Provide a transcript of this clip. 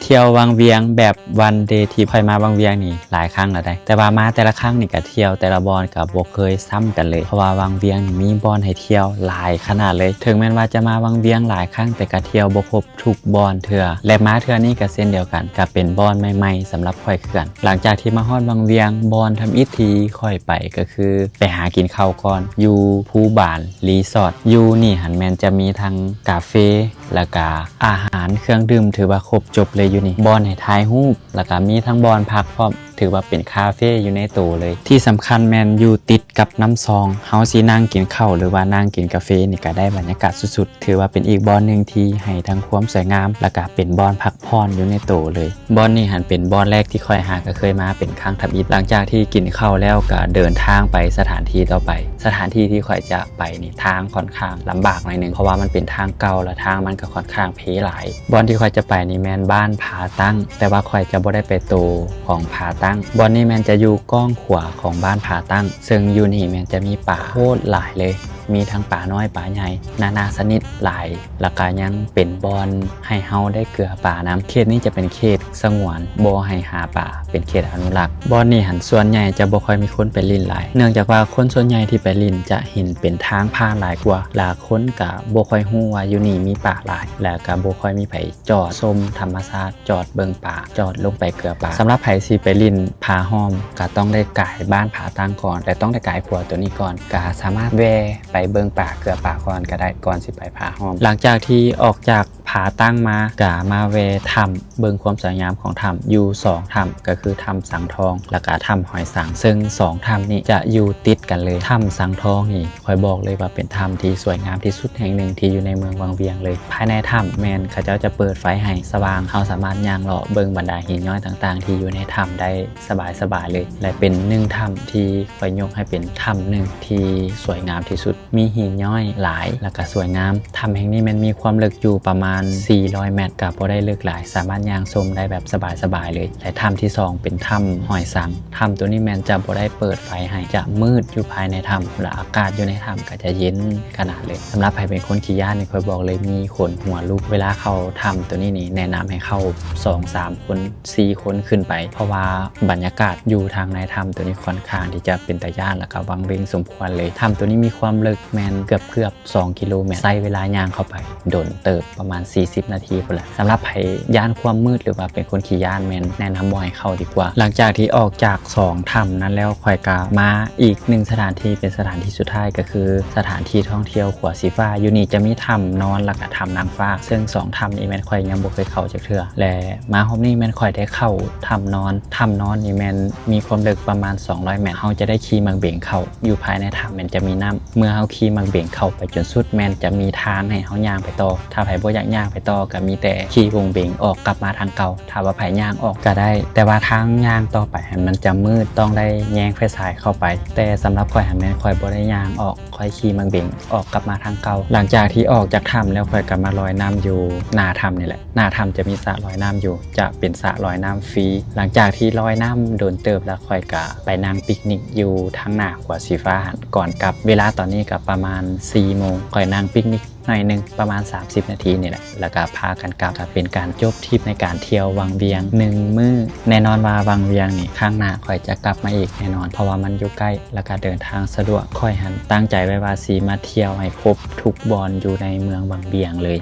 ທ່ຽວວັງວຽງແບບ one day trip ຂ້ອຍມາວັງວຽງນີ້ຫຼາຍຄັ້ງແລ້ວໃດ໋ ແຕ່ວ່າມາແຕ່ລະຄັ້ງນີ້ກະທ່ຽວແຕ່ລະບ່ອນກະບໍ່ເຄີຍຊ້ຳກັນເລີຍ ເພາະວ່າວັງວຽງນີ້ມີບ່ອນໃຫ້ທ່ຽວຫຼາຍຂະໜາດເລີຍ. ເຖິງແມ່ນວ່າຈະມາວັງວຽງຫຼາຍຄັ້ງ ແຕ່ກະທ່ຽວບໍ່ຄົບທຸກບ່ອນເທື່ອ ແລະ ມາເທື່ອນີ້ກະເຊັ່ນດຽວກັນ ກະເປັນບ່ອນໃໝ່ໆສຳລັບຂ້ອຍຄືກັນ. ຫຼັງຈາກທີ່ມາຮອດວັງວຽງ ບ່ອນທຳອິດທີ່ຂ້ອຍໄປກະຄືໄປຫາກິນເຂົ້າກ່ອນ ຢູ່ພູບານ Resort. ຢູ່ນີ້ຫັ້ນແມ່ນຈະມີທັງກາເຟ ແລ້ວກະອາຫານເຄື່ອງດື່ມ ຖືວ່າຄົບຈົບເລີຍຢູ່ນີ້ ບ່ອນໃຫ້ຖ່າຍຮູບ ແລ້ວກະມີທັງບ່ອນພັກພ້ອມ ຖືວ່າເປັນຄາເຟຢູ່ໃນໂຕເລີຍ. ທີ່ສຳຄັນແມ່ນຢູ່ຕິດກັບນ້ຳຊອງ ເຮົາຊິນັ່ງກິນເຂົ້າ ຫຼືວ່ານັ່ງກິນກາເຟນີ້ກະໄດ້ບັນຍາກາດສຸດໆ ຖືວ່າເປັນອີກບ່ອນໜຶ່ງທີ່ໃຫ້ທັງຄວາມສວຍງາມ ແລ້ວກະເປັນບ່ອນພັກຜ່ອນຢູ່ໃນໂຕເລີຍ. ບ່ອນນີ້ຫັ້ນເປັນບ່ອນແລກທີ່ຂ້ອຍຫາກະເຄີຍມາເປັນຄັ້ງທຳອິດ. ຫຼັງຈາກທີ່ກິນເຂົ້າແລ້ວກະເດີນທາງໄປສະຖານທີ່ຕໍ່ໄປ. ສະຖານທີ່ທີ່ຂ້ອຍຈະໄປນີ້ທາງຂ້ອນຂ້າງລຳບາກໜ້ອຍໜຶ່ງ ເພາະວ່າມັນເປັນທາງເກົ່າ ແລະ ທາງມັນກະຂ້ອນຂ້າງເພຫຼາຍ. ບ່ອນທີ່ຂ້ອຍຈະໄປນີ້ແມ່ນບ້ານຜາຕັ້ງ ແຕ່ວ່າຂ້ອຍຈະບໍ່ໄດ້ໄປໂຕຂອງຜາຕັ້ງ. ບ່ອນນີ້ແມ່ນຈະຢູ່ກ້ອງຂວາຂອງບ້ານຜາຕັ້ງ ເຊິ່ງຢູ່ນີ້ແມ່ນຈະມີປາໂຄດຫຼາຍເລີຍ ມີທັງປານ້ອຍປາໃຫຍ່ ນານາຊະນິດຫຼາຍ ແລ້ວກະຍັງເປັນບ່ອນໃຫ້ເຮົາໄດ້ເກືອປານຳ. ເຂດນີ້ຈະເປັນເຂດສະຫງວນ ບໍ່ໃຫ້ຫາປາ ເປັນເຂດອະນຸລັກ. ບ່ອນນີ້ຫັ້ນສ່ວນໃຫຍ່ຈະບໍ່ຄ່ອຍມີຄົນໄປຫຼິ້ນຫຼາຍ ເນື່ອງຈາກວ່າຄົນສ່ວນໃຫຍ່ທີ່ໄປຫຼິ້ນຈະເຫັນເປັນທາງຜ່ານຫຼາຍກວ່າ ແລະ ຄົນກະບໍ່ຄ່ອຍຮູ້ວ່າຢູ່ນີ້ມີປາຫຼາຍ ແລະ ກະບໍ່ຄ່ອຍມີໃຜຈອດຊົມທຳມະຊາດ ຈອດເບິ່ງປາ ຈອດລົງໄປເກືອປາ. ສຳລັບໃຜຊິໄປຫຼິ້ນຜາຫ້ອມ ກະຕ້ອງໄດ້ກາຍບ້ານຜາຕັ້ງກ່ອນ ແລະ ຕ້ອງໄດ້ກາຍຂົວໂຕນີ້ກ່ອນ ກະສາມາດແວ່ໄປເບິ່ງປາເກືອປາກ່ອນກະໄດ້ ກ່ອນຊິໄປຜາຫ້ອມ. ຫຼັງຈາກທີ່ອອກຈາກຜາຕັ້ງມາ ກະມາແວ່ຖ້ຳ ເບິ່ງຄວາມສວຍງາມຂອງຖ້ຳ ຢູ່ສອງຖ້ຳ ກະຄືຖ້ຳສັງທອງ ແລ້ວກະຖ້ຳຫອຍສັງ ເຊິ່ງສອງຖ້ຳນີ້ຈະຢູ່ຕິດກັນເລີຍ. ຖ້ຳສັງທອງນີ້ ຂ້ອຍບອກເລີຍວ່າເປັນຖ້ຳທີ່ສວຍງາມທີ່ສຸດແຫ່ງໜຶ່ງທີ່ຢູ່ໃນເມືອງວັງວຽງເລີຍ. ພາຍໃນຖ້ຳແມ່ນເຂົາເຈົ້າຈະເປີດໄຟໃຫ້ສະຫວ່າງ ເຮົາສາມາດຍ່າງເລາະເບິ່ງບັນດາຫີນຍ້ອຍຕ່າງໆທີ່ຢູ່ໃນຖ້ຳໄດ້ສະບາຍໆເລີຍ ແລະ ເປັນໜຶ່ງຖ້ຳທີ່ຂ້ອຍຍົກໃຫ້ເປັນຖ້ຳໜຶ່ງທີ່ສວຍງາມທີ່ສຸດ. ມີຫີນຍ້ອຍຫຼາຍ ແລ້ວກະສວຍງາມ. ຖ້ຳແຫ່ງນີ້ແມ່ນມີຄວາມເລິກຢູ່ປະມານສີ່ຮ້ອຍແມັດ ກະບໍ່ໄດ້ເລິກຫຼາຍ ສາມາດຍ່າງຊົມໄດ້ແບບສະບາຍໆເລີຍ. ແລະ ຖ້ຳທີສອງເປັນຖ້ຳຫອຍສັງ. ຖ້ຳໂຕນີ້ແມ່ນຈະບໍ່ໄດ້ເປີດໄຟໃຫ້ ຈະມືດຢູ່ພາຍໃນຖ້ຳ ແລະ ອາກາດຢູ່ໃນຖ້ຳກະຈະເຢັນຂະໜາດເລີຍ. ສຳລັບໃຜເປັນຄົນຂີ້ຢ້ານນີ້ ຂ້ອຍບອກເລີຍມີຂົນຫົວລຸກ ເວລາເຂົ້າຖ້ຳໂຕນີ້ນີ້ ແນະນຳໃຫ້ເຂົ້າສອງສາມຄົນ ສີ່ຄົນຂຶ້ນໄປ ເພາະວ່າບັນຍາກາດຢູ່ທາງໃນຖ້ຳໂຕນີ້ຂ້ອນຂ້າງທີ່ຈະເປັນຕາຢ້ານ ແລ້ວກະວັງເວງສົມຄວນເລີຍ. ຖ້ຳໂຕນີ້ມີຄວາມເລິກແມ່ນເກືອບໆສອງກິໂລແມັດ ໃຊ້ເວລາຍ່າງເຂົ້າໄປດົນເຕີບ ປະມານສີ່ສິບນາທີພຸ້ນແຫຼະ. ສຳລັບໃຜຢ້ານຄວາມມືດ ຫຼືວ່າເປັນຄົນຂີ້ຢ້ານ ແມ່ນແນະນຳບໍ່ໃຫ້ເຂົ້າດີກວ່າ. ຫຼັງຈາກທີ່ອອກຈາກສອງຖ້ຳນັ້ນແລ້ວ ຂ້ອຍກະມາອີກໜຶ່ງສະຖານທີ່ ເປັນສະຖານທີ່ສຸດທ້າຍ ກະຄືສະຖານທີ່ທ່ອງທ່ຽວຂົວສີຟ້າ. ຢູ່ນີ້ຈະມີຖ້ຳນອນ ແລ້ວກະຖ້ຳນາງຟ້າ ເຊິ່ງສອງຖ້ຳນີ້ແມ່ນຂ້ອຍຍັງບໍ່ເຄີຍເຂົ້າຈັກເທື່ອ ແລະ ມາຮອບນີ້ແມ່ນຂ້ອຍໄດ້ເຂົ້າຖ້ຳນອນ. ຖ້ຳນອນນີ້ແມ່ນມີຄວາມເລິກປະມານສອງຮ້ອຍແມັດ ເຮົາຈະໄດ້ຂີ່ໝາກເບັງເຂົ້າ. ຢູ່ພາຍໃນຖ້ຳແມ່ນຈະມີນ້ຳ ເມື່ອເຮົາຂີ່ໝາກເບັງເຂົ້າໄປຈົນສຸດ ແມ່ນຈະມີທາງໃຫ້ເຮົາຍ່າງໄປຕໍ່. ຖ້າໃຜບໍ່ຢາກຍ່າງໄປຕໍ່ ກະມີແຕ່ຂີ່ກົງເບັງອອກກັບມາທາງເກົ່າ. ຖ້າວ່າໃຜຍ່າງອອກກະໄດ້ ແຕ່ວ່າທາງຍ່າງຕໍ່ໄປຫັ້ນມັນຈະມືດ ຕ້ອງໄດ້ແຍງໄຟສາຍເຂົ້າໄປ. ແຕ່ສຳລັບຂ້ອຍຫັ້ນແມ່ນຂ້ອຍບໍ່ໄດ້ຍ່າງອອກ ຂ້ອຍຂີ່ໝາກເບັງອອກກັບມາທາງເກົ່າ. ຫຼັງຈາກທີ່ອອກຈາກຖ້ຳແລ້ວ ຂ້ອຍກະມາລອຍນ້ຳຢູ່ໜ້າຖ້ຳນີ້ແຫຼະ. ໜ້າຖ້ຳຈະມີສະລອຍນ້ຳຢູ່ ຈະເປັນສະລອຍນ້ຳຟຣີ. ຫຼັງຈາກທີ່ລອຍນ້ຳດົນເຕີບແລ້ວ ຂ້ອຍກະໄປນັ່ງປິກນິກຢູ່ທາງໜ້າຂົວສີຟ້າຫັ້ນ ກ່ອນກັບ. ເວລາຕອນນີ້ກະປະມານສີ່ໂມງ ຂ້ອຍນັ່ງປິກນິກໜ້ອຍໜຶ່ງ ປະມານສາມສິບນາທີນີ້ແຫຼະ ແລ້ວກະພາກັນກັບ. ກະເປັນການຈົບທຣິບໃນການທ່ຽວວັງວຽງໜຶ່ງມື້. ແນ່ນອນວ່າວັງວຽງນີ້ ຄັ້ງໜ້າຂ້ອຍຈະກັບມາອີກແນ່ນອນ ເພາະວ່າມັນຢູ່ໃກ້ ແລ້ວກະເດີນທາງສະດວກ. ຂ້ອຍຫັ້ນຕັ້ງໃຈໄວ້ວ່າຊິມາທ່ຽວໃຫ້ຄົບທຸກບ່ອນຢູ່ໃນເມືອງວັງວຽງເລີຍ.